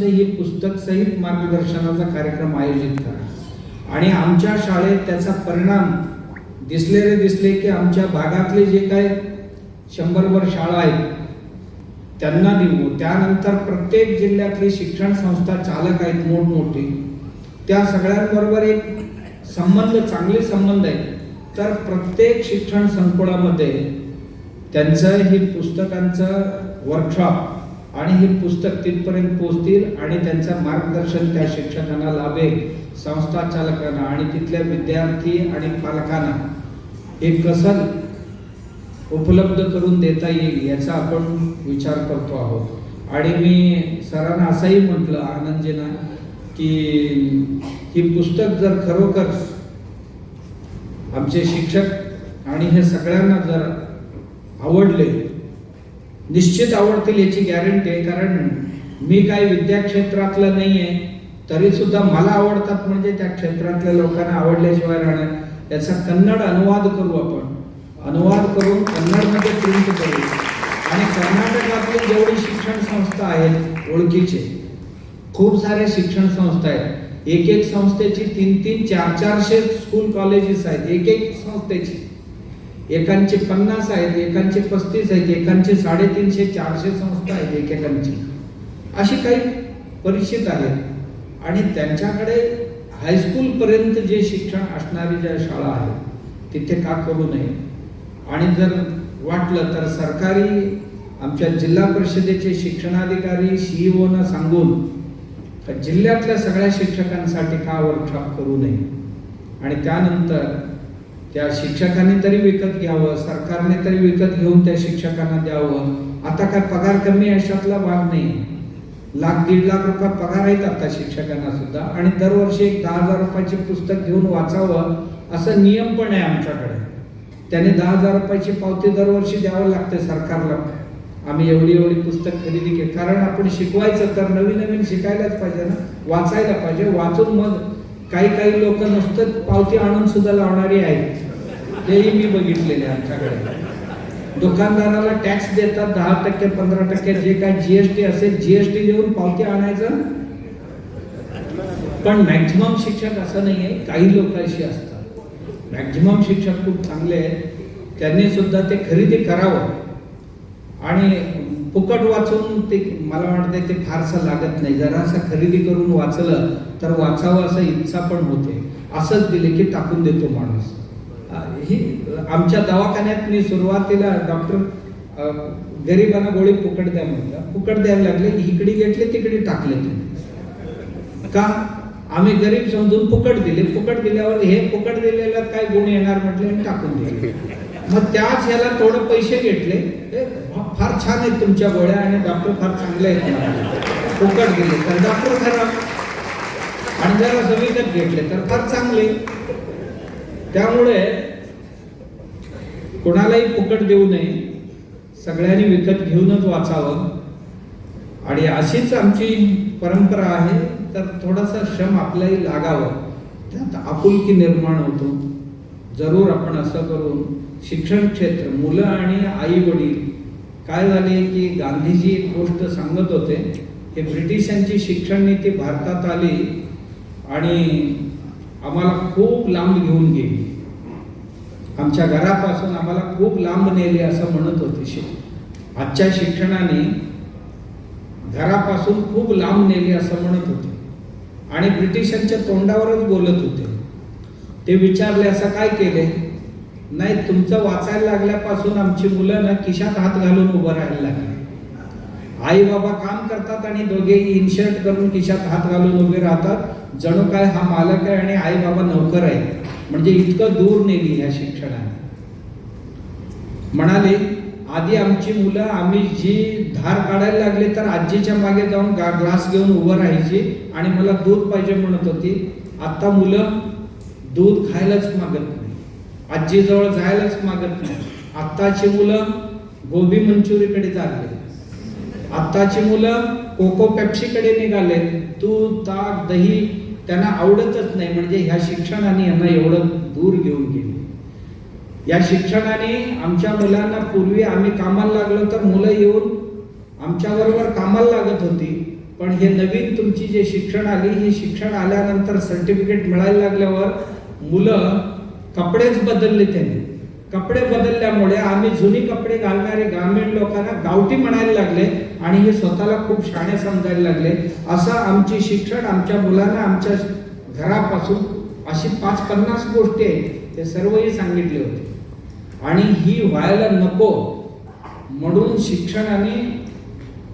ही पुस्तक सहित मार्गदर्शनाचा कार्यक्रम आयोजित करा. आणि आमच्या शाळेत त्याचा परिणाम दिसले रे दिसले की आमच्या भागातले जे काय 100वर शाळा आहेत त्यांना देऊ. त्यानंतर प्रत्येक जिल्ह्यातली शिक्षण संस्था चालक आहेत मोठमोठी, त्या सगळ्यांबरोबर एक संबंध, चांगले संबंध आहेत. तर प्रत्येक शिक्षण संकुलामध्ये त्यांचं हे पुस्तकांचं वर्कशॉप आणि हे पुस्तक तिथपर्यंत पोचतील आणि त्यांचं मार्गदर्शन त्या शिक्षकांना लाभेल, संस्था चालकांना आणि तिथल्या विद्यार्थी आणि पालकांना हे कसं उपलब्ध करून देता येईल याचा आपण विचार करतो आहोत. आणि मी सरांना असंही म्हटलं, आनंदजींना, की ही पुस्तक जर खरोखर आमचे शिक्षक आणि हे सगळ्यांना जर आवडले, निश्चित आवडतील याची गॅरंटी आहे, कारण मी काय विद्याक्षेत्रातलं नाही आहे, तरीसुद्धा मला आवडतात म्हणजे त्या क्षेत्रातल्या लोकांना आवडल्याशिवाय राहणार. याचा कन्नड अनुवाद करू आपण, अनुवाद करून कन्नडमध्ये प्रिंट करू आणि कर्नाटकातली जेवढी शिक्षण संस्था आहेत, ओळखीचे खूप साऱ्या शिक्षण संस्था आहेत, एक एक संस्थेची तीन तीन चार चारशे स्कूल कॉलेजेस आहेत. एक एक संस्थेची एकांचे 50 आहेत, एकांचे 35 आहेत, एकांचे 350 400 संस्था आहेत एकेकांची, अशी काही परिचित आहेत. आणि त्यांच्याकडे हायस्कूलपर्यंत जे शिक्षण असणारी ज्या शाळा आहेत तिथे का करू नये? आणि जर वाटलं तर सरकारी आमच्या जिल्हा परिषदेचे शिक्षणाधिकारी, सीईओना सांगून का जिल्ह्यातल्या सगळ्या शिक्षकांसाठी का वर्कशॉप करू नये? आणि त्यानंतर त्या शिक्षकांनी तरी विकत घ्यावं, सरकारने तरी विकत घेऊन त्या शिक्षकांना द्यावं. आता काय पगार कमी अशातला भाग नाही. लाख 1.5 लाख रुपये पगार आहेत आता शिक्षकांना सुद्धा. आणि दरवर्षी एक 10,000 रुपयाचे पुस्तक घेऊन वाचावं असं नियम पण आहे आमच्याकडे. त्याने 10,000 रुपयाची पावती दरवर्षी द्यावं लागते सरकारला, आम्ही एवढी एवढी पुस्तक खरेदी केली. कारण आपण शिकवायचं तर नवीन नवीन शिकायलाच पाहिजे ना, वाचायला पाहिजे. वाचून मग काही काही लोक नुसतं पावती आणून सुद्धा लावणारी आहेत, तेही मी बघितलेले. आमच्याकडे दुकानदाराला टॅक्स देतात 10%, 15%, जे काय जीएसटी असेल, जीएसटी देऊन पावती आणायचं. पण मॅक्झिमम शिक्षक असं नाही आहे, काही लोक अशी असतात. मॅक्झिमम शिक्षक खूप चांगले आहेत, त्यांनी सुद्धा ते खरेदी करावं आणि फुकट वाचून ते मला वाटतं ते फारसं लागत नाही. जरासं खरेदी करून वाचलं तर वाचावं असं इच्छा पण होते. असंच दिले की टाकून देतो माणूस. ही आमच्या दवाखान्यात मी सुरुवातीला डॉक्टर गरिबांना गोळी फुकट द्या म्हणतात, फुकट द्यायला लागले. इकडे घेतले, तिकडे टाकले ते. का? आम्ही गरीब समजून फुकट दिले. फुकट दिल्यावर हे फुकट दिलेल्यात काय गुण येणार म्हटले आणि टाकून दिले. मग त्याच ह्याला थोडं पैसे घेतले, "हे, फार छान आहेत तुमच्या गोळ्या आणि डॉक्टर फार चांगले आहेत म्हणाले." फुकट दिले तर डॉक्टर खराब आणि जरा असं विकत घेतले तर फार चांगले. त्यामुळे कोणालाही फुकट देऊ नये, सगळ्यांनी विकत घेऊनच वाचावं आणि अशीच आमची परंपरा आहे. तर थोडासा श्रम आपल्याही लागावं, त्यात आपुलकी निर्माण होतो. जरूर आपण असं करून शिक्षण क्षेत्र, मुलं आणि आई वडील, काय झाले की गांधीजी एक गोष्ट सांगत होते की ब्रिटिशांची शिक्षण नीती भारतात आली आणि आम्हाला खूप लांब घेऊन गेली, आमच्या घरापासून आम्हाला खूप लांब नेले असं म्हणत होते. आजच्या शिक्षणाने घरापासून खूप लांब नेले असं म्हणत होते आणि ब्रिटिशांच्या तोंडावरच बोलत होते ते. विचारले, असं काय केले? नाही, तुमचं वाचायला लागल्यापासून आमची मुलं ना खिशात हात घालून उभं राहायला लागली. आई बाबा काम करतात आणि दोघेही इन्शर्ट करून खिशात हात घालून उभे राहतात, जणू काय हा मालक आहे आणि आई बाबा नोकर आहेत. म्हणजे इतकं दूर नेली ह्या शिक्षणाने. म्हणाले, आधी आमची मुलं आम्ही जी धार काढायला लागले तर आजीच्या मागे जाऊन ग्लास घेऊन उभं राहायची आणि मला दूध पाहिजे म्हणत होती. आता मुलं दूध खायलाच मागत नाही, आजीजवळ जायलाच मागत नाही. आत्ताची मुलं गोबी मंचुरीकडे चालले, आत्ताची मुलं कोको पेप्सीकडे निघाले. दूध, ताक, दही त्यांना आवडतच नाही. म्हणजे ह्या शिक्षणाने यांना एवढं दूर घेऊन गेले. या शिक्षणाने आमच्या मुलांना, पूर्वी आम्ही कामाला लागलो तर मुलं येऊन आमच्याबरोबर कामाला लागत होती, पण पण हे नवीन तुमची जे शिक्षण आली, ही शिक्षण आल्यानंतर सर्टिफिकेट मिळायला लागल्यावर मुलं कपडेच बदलले. त्यांनी कपडे बदलल्यामुळे आम्ही जुनी कपडे घालणारे ग्रामीण लोकांना गावठी म्हणायला लागले आणि हे स्वतःला खूप शाणे समजायला लागले. असं आमची शिक्षण आमच्या मुलांना आमच्या घरापासून अशी 5-50 गोष्टी आहेत, ते सर्वही सांगितले होते. आणि ही व्हायला नको म्हणून शिक्षणाने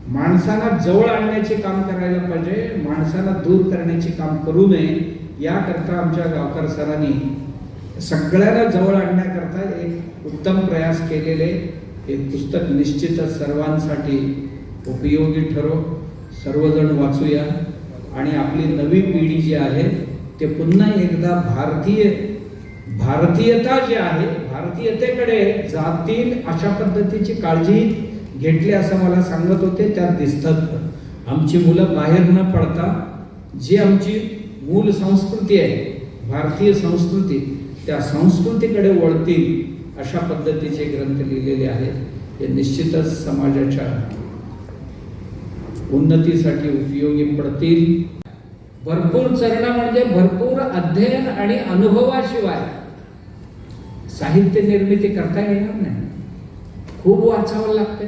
माणसांना जवळ आणण्याचे काम करायला पाहिजे, माणसांना दूर करण्याचे काम करू नये. याकरता आमच्या गावकर सरांनी सगळ्यांना जवळ आणण्याकरता एक उत्तम प्रयास केलेले. हे पुस्तक निश्चितच सर्वांसाठी उपयोगी ठरो. सर्वजण वाचूया आणि आपली नवी पिढी जी आहे ते पुन्हा एकदा भारतीयता जी आहे, भारतीयतेकडे जातील अशा पद्धतीची काळजी घेतली असं मला सांगत होते. त्यात दिसतात पण आमची मुलं बाहेर न पडता जी आमची मूल संस्कृती आहे, भारतीय संस्कृती, त्या संस्कृतीकडे वळतील अशा पद्धतीचे ग्रंथ लिहिलेले आहेत. हे निश्चितच समाजाच्या उन्नतीसाठी उपयोगी पडतील. भरपूर चरणं म्हणजे भरपूर अध्ययन आणि अनुभवाशिवाय साहित्य निर्मिती करता येणार नाही. खूप वाचावं लागते.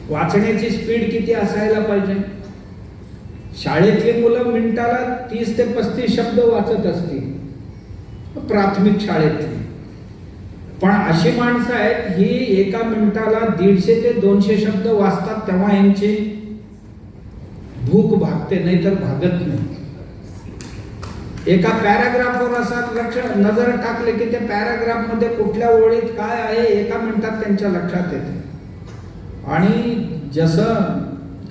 वाचण्याची स्पीड किती असायला पाहिजे? शाळेतली मुलं मिनिटाला 30 ते 35 शब्द वाचत असतील प्राथमिक शाळेतली, पण अशी माणसं आहेत ही एका मिनिटाला 150 ते 200 शब्द वाचतात, तेव्हा यांची भूक भागते, नाही तर भागत नाही. एका पॅराग्राफवर असा लक्ष नजर टाकले की त्या पॅराग्राफमध्ये कुठल्या ओळीत काय आहे एका मिनिटात त्यांच्या लक्षात येते. आणि जसं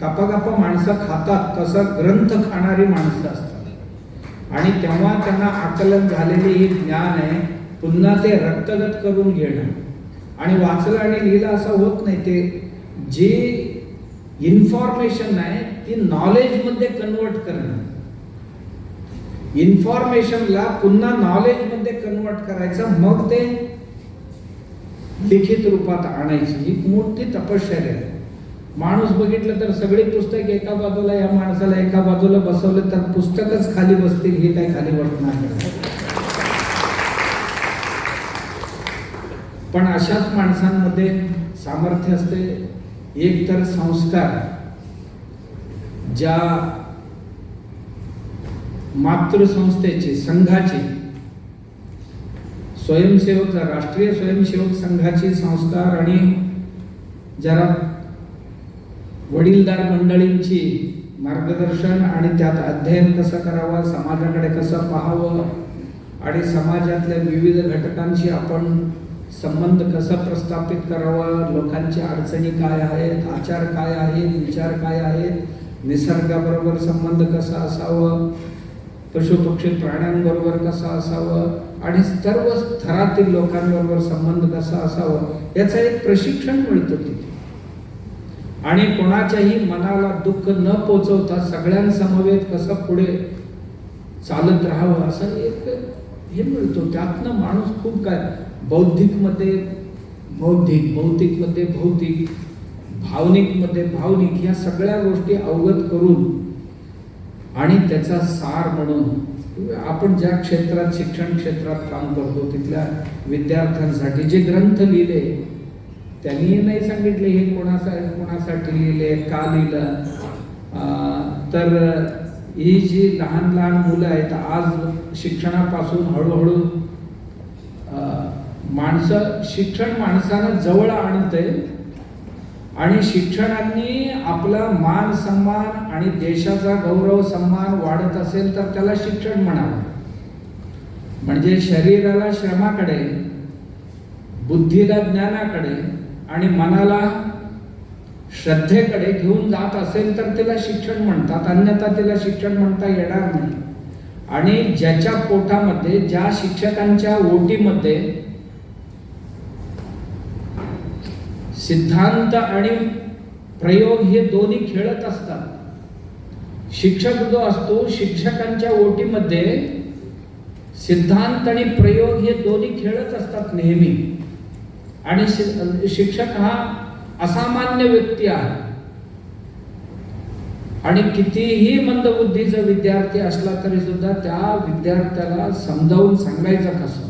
कापा कापा माणसं खातात तसं ग्रंथ खाणारी माणसं असतात आणि तेव्हा त्यांना आकलन झालेली ही ज्ञान आहे, पुन्हा ते रक्तगत करून घेणं आणि वाचलं आणि लिहिलं असं होत नाही. ते जी इन्फॉर्मेशन आहे ती नॉलेजमध्ये कन्वर्ट करणं, इन्फॉर्मेशनला पुन्हा नॉलेजमध्ये कन्वर्ट करायचं, मग ते लिखित रूपात आणायची ही मोठी तपश्चर्या आहे. माणूस बघितलं तर सगळी पुस्तक एका बाजूला, या माणसाला एका बाजूला बसवलं तर पुस्तकच खाली बसतील, हे काही खाली बसणार नाही. पण अशाच माणसांमध्ये सामर्थ्य असते. एक तर संस्कार, ज्या मातृसंस्थेचे, संघाचे, स्वयंसेवक, राष्ट्रीय स्वयंसेवक संघाचे संस्कार आणि जरा वडीलधार मंडळींची मार्गदर्शन आणि त्यात अध्ययन कसं करावं, समाजाकडे कसं पाहावं आणि समाजातल्या विविध घटकांशी आपण संबंध कसा प्रस्थापित करावा, लोकांच्या अडचणी काय आहेत, आचार काय आहेत, विचार काय आहेत, निसर्गाबरोबर संबंध कसा असावा, पशुपक्षी प्राण्यांबरोबर कसा असावं आणि सर्व थरातील लोकांबरोबर संबंध कसा असावा याचं एक प्रशिक्षण मिळतं तिथे. आणि कोणाच्याही मनाला दुःख न पोचवता सगळ्यांसमवेत कसं पुढे चालत राहावं असं एक हे मिळतो. त्यातनं माणूस खूप काय बौद्धिकमध्ये बौद्धिक, भौतिकमध्ये भौतिक, भावनिकमध्ये भावनिक, ह्या सगळ्या गोष्टी अवगत करून आणि त्याचा सार म्हणून आपण ज्या क्षेत्रात, शिक्षण क्षेत्रात काम करतो तिथल्या विद्यार्थ्यांसाठी जे ग्रंथ लिहिले त्यांनी नाही सांगितले हे कोणासाठी लिहिले, का लिहिलं. तर ही जी लहान लहान मुलं आहेत आज शिक्षणापासून हळूहळू माणसं, शिक्षण माणसांना जवळ आणते आणि शिक्षणाने आपला मान सन्मान आणि देशाचा गौरव सन्मान वाढत असेल तर त्याला शिक्षण म्हणावं. म्हणजे शरीराला श्रमाकडे, बुद्धीला ज्ञानाकडे आणि मनाला श्रद्धेकडे घेऊन जात असेल तर त्याला शिक्षण म्हणतात, अन्यथा त्याला शिक्षण म्हणता येणार नाही. आणि ज्याच्या पोटामध्ये, ज्या शिक्षकांच्या ओटीमध्ये सिद्धांत आणि प्रयोग हे दोन्ही खेळत असतात, शिक्षक जो असतो शिक्षकांच्या ओटीमध्ये सिद्धांत आणि प्रयोग हे दोन्ही खेळत असतात नेहमी. आणि शिक्षक हा असामान्य व्यक्ती आहे. आणि कितीही मंदबुद्धीचा विद्यार्थी असला तरी सुद्धा त्या विद्यार्थ्याला समजावून सांगायचं कसं,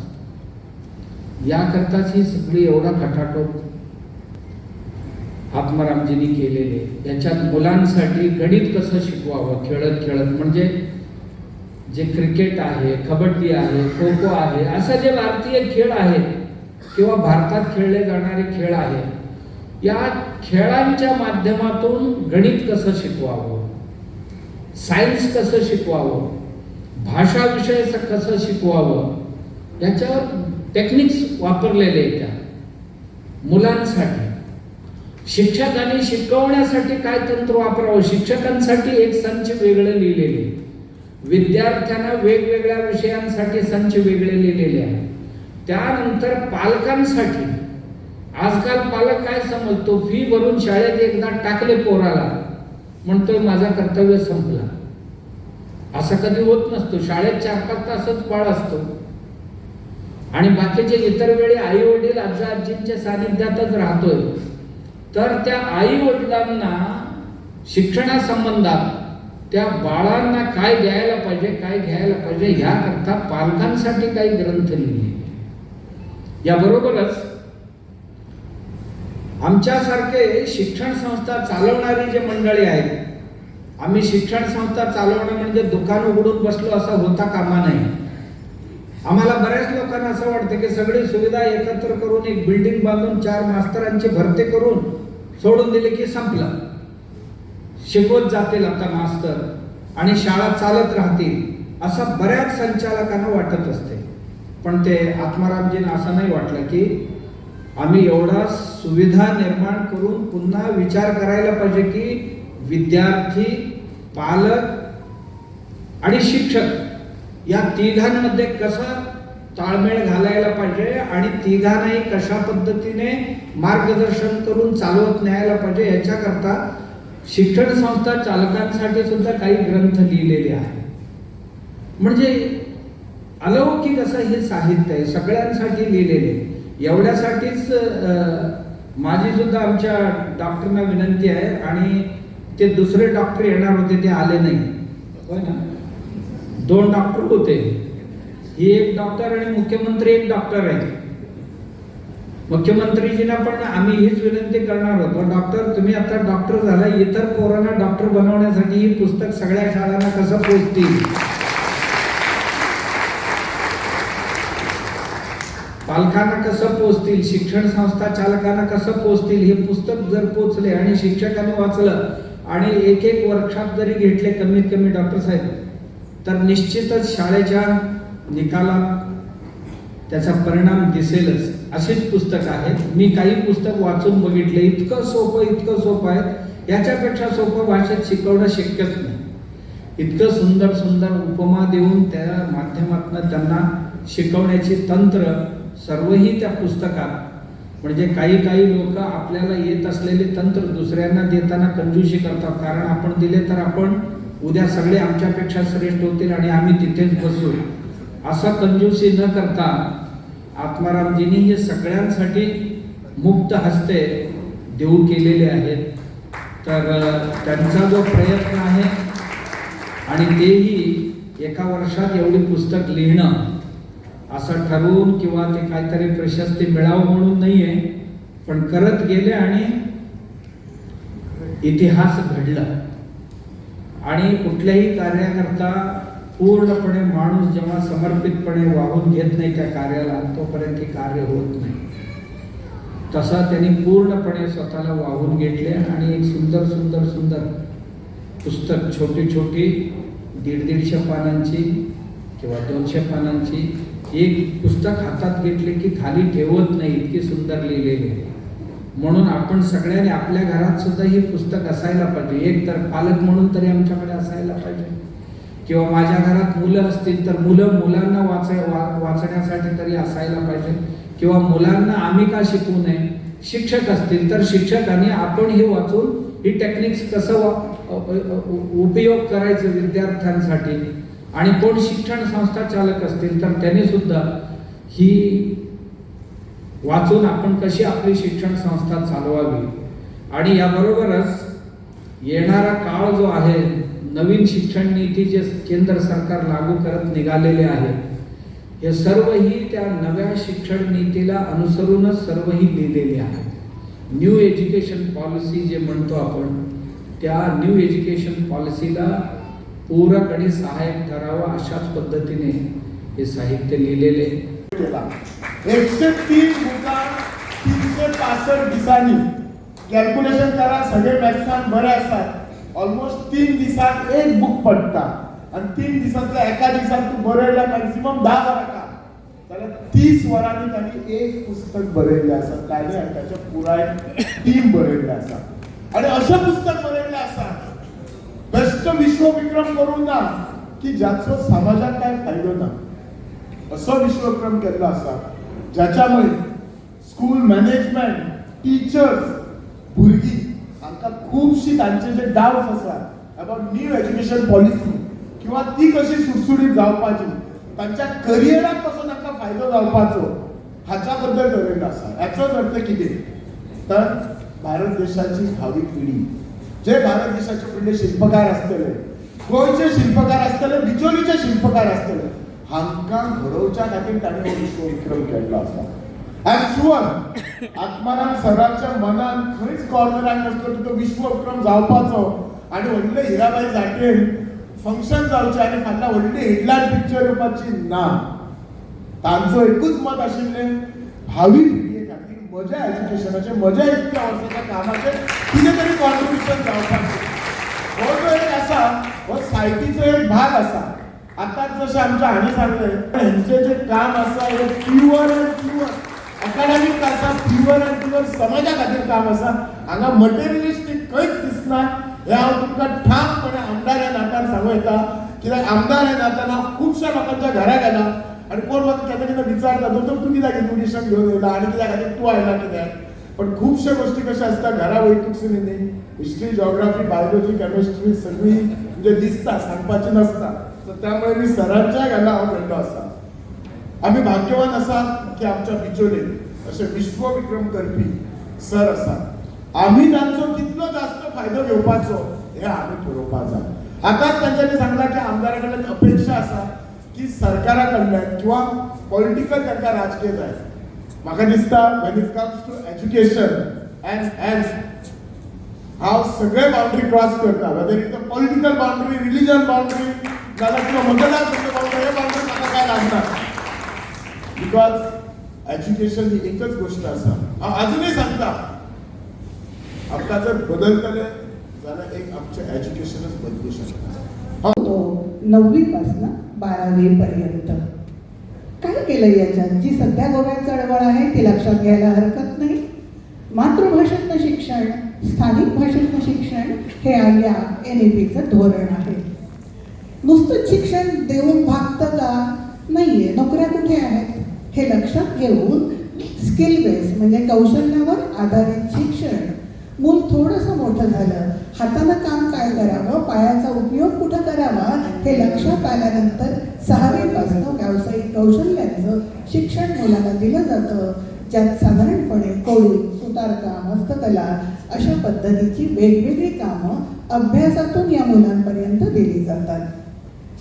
याकरताच ही सगळी एवढा खटाटोप आत्मारामजींनी केलेले. याच्यात मुलांसाठी गणित कसं शिकवावं खेळत खेळत, म्हणजे जे क्रिकेट आहे, कबड्डी आहे, खो खो आहे, असं जे भारतीय खेळ आहेत किंवा भारतात खेळले जाणारे खेळ आहेत, या खेळांच्या माध्यमातून गणित कसं शिकवावं, सायन्स कसं शिकवावं, भाषा विषय कसं शिकवावं, याच्यावर टेक्निक्स वापरलेले आहेत त्या मुलांसाठी. शिक्षकांनी शिकवण्यासाठी काय तंत्र वापरावं, शिक्षकांसाठी एक संच वेगळे लिहिलेले, विद्यार्थ्यांना वेगवेगळ्या विषयांसाठी संच वेगळे लिहिलेले आहेत. त्यानंतर पालकांसाठी, आजकाल पालक काय समजतो, फी भरून शाळेत एकदा टाकले पोराला, म्हणतोय माझा कर्तव्य संपला. असं कधी होत नसतो. शाळेत 4-5 तासच बाळ असतो आणि बाकीचे इतर वेळी आई वडील आजा आजींच्या सानिध्यातच राहतोय. तर त्या आई वडिलांना शिक्षणासंबंधात त्या बाळांना काय द्यायला पाहिजे, काय घ्यायला पाहिजे, ह्याकरता पालकांसाठी काही ग्रंथ लिहिले. याबरोबरच आमच्यासारखे शिक्षण संस्था चालवणारी जे मंडळी आहेत, आम्ही शिक्षण संस्था चालवणं म्हणजे दुकान उघडून बसलो असं होता कामा नये. आम्हाला बऱ्याच लोकांना असं वाटतं की सगळी सुविधा एकत्र करून एक बिल्डिंग बांधून 4 मास्तरांची भरती करून सोडून दिले की संपलं, शिकवत जातील आता मास्तर आणि शाळा चालत राहतील, असं बऱ्याच संचालकांना वाटत असते. पण ते आत्मारामजींना असं नाही वाटलं की आम्ही एवढा सुविधा निर्माण करून पुन्हा विचार करायला पाहिजे की विद्यार्थी, पालक आणि शिक्षक या तिघांमध्ये कसं ताळमेळ घालायला पाहिजे आणि तिघांनाही कशा पद्धतीने मार्गदर्शन करून चालवत न्यायला पाहिजे, याच्याकरता शिक्षण संस्था चालकांसाठी सुद्धा काही ग्रंथ लिहिलेले आहेत. म्हणजे अलौकिक असं हे साहित्य आहे, सगळ्यांसाठी लिहिलेले. एवढ्यासाठीच माझी सुद्धा आमच्या डॉक्टरांना विनंती आहे, आणि ते दुसरे डॉक्टर येणार होते ते आले नाही, होय ना, 2 डॉक्टर होते, ही एक डॉक्टर आणि मुख्यमंत्री एक डॉक्टर आहे. मुख्यमंत्रीजींना पण आम्ही हीच विनंती करणार होतो, डॉक्टर तुम्ही आता डॉक्टर झाला, इतर पोरांना डॉक्टर बनवण्यासाठी ही पुस्तक सगळ्या शाळांना कसं पोचतील, पालकांना कसं पोचतील, शिक्षण संस्था चालकांना कसं पोचतील, हे पुस्तक जर पोचले आणि शिक्षकांनी वाचलं आणि एक एक वर्कशॉप जरी घेतले कमीत कमी डॉक्टर साहेब, तर निश्चितच शाळेच्या निकालात त्याचा परिणाम दिसेलच. असेच पुस्तक आहेत. मी काही पुस्तक वाचून बघितले, इतकं सोपं, इतकं सोपं आहे, याच्यापेक्षा सोपं भाषेत शिकवणं शक्यच नाही. इतकं सुंदर सुंदर उपमा देऊन त्या माध्यमातून त्यांना शिकवण्याचे तंत्र सर्वही त्या पुस्तकात. म्हणजे काही काही लोक आपल्याला येत असलेले तंत्र दुसऱ्यांना देताना कंजूशी करतात, कारण आपण दिले तर आपण उद्या सगळे आमच्यापेक्षा श्रेष्ठ होतील आणि आम्ही तिथेच बसू, असं कंजूसी न करता आत्मारामजींनी हे सगळ्यांसाठी मुक्त हस्ते देऊ केलेले आहेत. तर त्यांचा जो प्रयत्न आहे आणि तेही एका वर्षात एवढी पुस्तक लिहिणं असं ठरवून किंवा ते काहीतरी प्रशस्ती मिळावं म्हणून नाही आहे, पण करत गेले आणि इतिहास घडला. आणि कुठल्याही कार्याकरता पूर्णपणे माणूस जेव्हा समर्पितपणे वाहून घेत नाही त्या कार्याला, तोपर्यंत ते कार्य होत नाही. तसा त्यांनी पूर्णपणे स्वतःला वाहून घेतले आणि एक सुंदर सुंदर सुंदर पुस्तक, छोटी छोटी 150-150 पानांची किंवा 200 पानांची एक पुस्तक हातात घेतले की खाली ठेवत नाही, इतकी सुंदर लिहिलेली आहे. म्हणून आपण सगळ्यांनी आपल्या घरात सुद्धा ही पुस्तक असायला पाहिजे. एक तर पालक म्हणून तरी आमच्याकडे असायला पाहिजे, किंवा माझ्या घरात मुलं असतील तर मुलं मुलांना वाचण्यासाठी तरी असायला पाहिजे, किंवा मुलांना आम्ही का शिकवू नये. शिक्षक असतील तर शिक्षकांनी आपण हे वाचून ही टेक्निक्स कसं उपयोग करायचं विद्यार्थ्यांसाठी, आणि कोण शिक्षण संस्था चालक असतील तर त्यांनी सुद्धा ही वाचून आपण कशी आपली शिक्षण संस्था चालवावी. आणि याबरोबरच येणारा काळ जो आहे, नवीन शिक्षण नीती जे केंद्र सरकार लागू करत निघालेले आहे, हे सर्वही त्या नव्या शिक्षण नीतीला अनुसरूनच सर्वही लिहिलेले आहे. न्यू एज्युकेशन पॉलिसी जे म्हणतो आपण, त्या न्यू एज्युकेशन पॉलिसीला पूरक आणि सहाय्यक ठरावं अशाच पद्धतीने हे साहित्य लिहिलेले. केला. 103 बुकां 365 दिसांनी. कॅल्क्युलेशन करा, सगळे मॅथ्सान बरे आसात. ऑलमोस्ट 3 दिसांक एक बूक पडटा आनी 3 दिसांतल्या एका दिसाक तूं बरयल्यार मॅक्सिमम 10 वरां काम जाल्यार 30 वरांनी तांणी एक पुस्तक बरयल्लें आसा. तांणी आनी ताच्या पुराय टीम बरयल्लें आसा आनी अशें पुस्तक बरयल्लें आसा, बेश्ट विश्वविक्रम करूंक ना की जाचो समाजाक कांय फायदो ना. असो विश्वक्रम केल्लो आसा ज्याच्यामुळे स्कूल मॅनेजमेंट, टिचर्स, भुरगीं हांकां खुबशी तांचे जे डावट्स आसा अबाउट न्यू एज्युकेशन पॉलिसी किंवा ती कशी सुटसुटीत जावपाची, तांच्या करियराक कसो तांकां फायदो जावपाचो, हाच्या बद्दल बरयल्लो आसा. हाचोच अर्थ कितें तर भारत देशाची भावी पिढी, जे भारत देशाचे फुडले शिल्पकार आसतले, गोंयचे शिल्पकार आसतले, बिचोलीचे शिल्पकार आसतले, हांकां घडोवच्या खातीर तांणी हो विश्वविक्रम केल्लो आसा. I am sure, Atmaram सराच्या मनान खंयच कॉर्नराक नासलो की तो विश्वविक्रम जावपाचो आनी व्हडले हिराबाई झांट्येन फंक्शन जावचें आनी फाटल्यान व्हडली हेडलायन पिक्चर येवपाची ना. तांचो एकूच मत आशिल्लें, भावी पिळगे खातीर म्हज्या एज्युकेशनाचें, म्हज्या इतक्या वर्साच्या कामाचें कितें तरी कॉन्ट्रिब्युशन जावपाचें. हो जो एक आसा, हो सायटीचो एक भाग आसा. आतांच जशें आमच्या हांणी सांगलें, हेंचें जें काम आसा हें प्युअर अँड प्युअर अकाडेमीक आसा, प्युअर अँड प्युअर समाजा खातीर काम आसा. हांगा मटेरियलिस्टीक खंयच दिसना. हें हांव तुमकां ठामपणे आमदार ह्या नात्यान सांगूं येता, कित्याक आमदार ह्या नात्यान हांव खुबश्या लोकांच्या घरा गेला आनी कोण म्हाका केन्ना केन्ना विचारता, दोतोर, तूं कित्याक इन्विटेशन घेवन येयला आनी कित्या खातीर तूं आयला कित्याक? पण खुबश्यो गोश्टी कश्यो आसता, घरा वयतूच न्ही, हिस्ट्री, जॉग्राफी, बायोलॉजी, केमिस्ट्री सगळी म्हणजे दिसता, सांगपाची नासता. सो त्यामुळे मी सरांच्या घरा हांव गेल्लो आसा. आमी भाग्यवान आसात की आमच्या बिचोले असे विश्वविक्रम करपी सर आसात. आमी तांचो कितलो जास्त फायदो घेवपाचो हे आमी ठरोवपाक जाय. आतांच तांच्यांनी सांगलां की आमदारा कडल्यान अपेक्षा आसा की सरकारा कडल्यान किंवा पॉलिटिकल तांकां राजकीय जाय. म्हाका दिसता, when it comes to education and health, हांव सगळे बाउंड्री क्रॉस करता, whether it a political boundary, religion boundary जाल्यार किंवा मतदारसंघ बाउंड्री, हे बाउंड्री म्हाका काय लागना, because education ही एकच गोष्ट आसा. हांव अजुनूय सांगता, आमकां जर बदलतले जाल्यार एक आमचें एज्युकेशनच बदलू शकता. तो नववीपासनं बारावीपर्यंत काय केलं याच्यात? जी सध्या गोव्यात चळवळ आहे ती लक्षात घ्यायला हरकत नाही. मातृभाषेतनं शिक्षण, स्थानिक भाषेतनं शिक्षण हे या एनईपीचं धोरण आहे. नुसतंच शिक्षण देऊन भागतं का? नाही आहे. नोकऱ्या कुठे आहेत हे लक्षात घेऊन स्किल बेस म्हणजे कौशल्यावर आधारित शिक्षण. मूल थोडंसं मोठं झालं, हातानं काम काय करावं, पायाचा उपयोग कुठं करावा हे लक्षात आल्यानंतर सहावीपासनं व्यावसायिक कौशल्यांचं शिक्षण मुलांना दिलं जातं, ज्यात साधारणपणे कोळी, सुतारकाम, हस्तकला अशा पद्धतीची वेगवेगळी कामं अभ्यासातून या मुलांपर्यंत दिली जातात.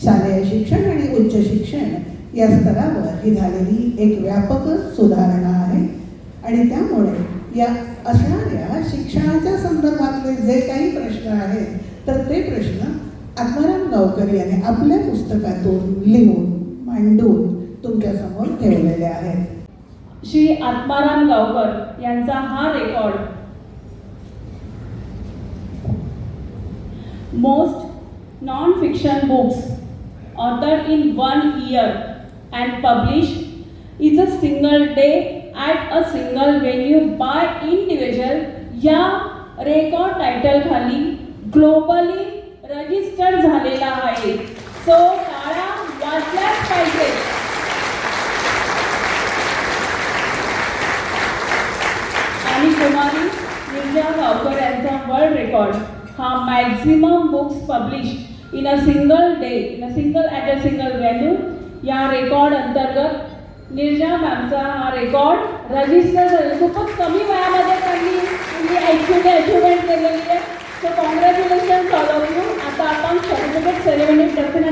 शालेय शिक्षण आणि उच्च शिक्षण या स्तरावर ही झालेली एक व्यापक सुधारणा आहे आणि त्यामुळे या असणाऱ्या शिक्षणाच्या संदर्भातले जे काही प्रश्न आहेत, तर ते प्रश्न आत्माराम गावकर यांनी आपल्या पुस्तकातून लिहून, मांडून तुमच्यासमोर ठेवलेले आहेत. श्री आत्माराम गावकर यांचा हा record, most non fiction books authored in one year and published is a single day at a single venue by individual या रेकॉर्ड टायटल खाली ग्लोबली रजिस्टर झालेला आहे. सो टाळ्या वाजल्याच पाहिजेत. आणि कुमारी निर्जा गावकर यांचा वर्ल्ड रेकॉर्ड हा maximum books publish in a single day in a single at a single venue या रेकॉर्ड अंतर्गत निर्जा मॅमचा हा रेकॉर्ड रजिस्टर झाला. खूपच कमी वयामध्ये त्यांनी ॲक्च्युली अचिव्हमेंट केलेली आहे. So congratulations all of you. आता आपण सर्टिफिकेट सेरेमनी डेफिनेटली